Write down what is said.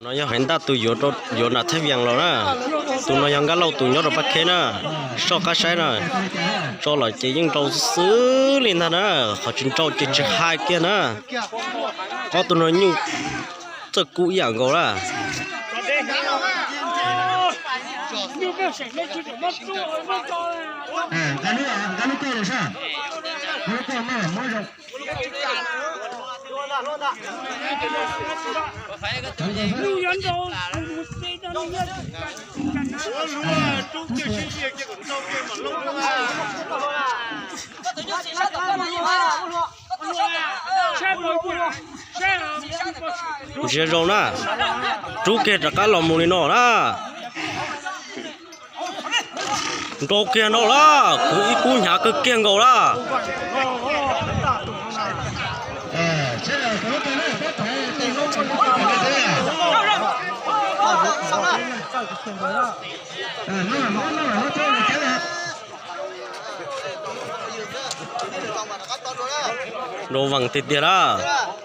No yog Heev Ntaj tus yuav nram Thaj Vias los na. Tus no yog Nkaj Lauj tus nyob rau Paj Kheb na. Soj qab saib na. Tso lawm ces yeej nrau xwb li ntag na. Qhov tsis nrau ces tsis hais kiag na. Ob tug no nyuj txawj kub ib yam nkaus na. Ntsia zoo na, rub kiag rov qab los mus li no na. Nrau kiag no lawm, kwv ib kub hnyav kawg kiag nkaus lawm. Nrau vees tiag tiag lawm.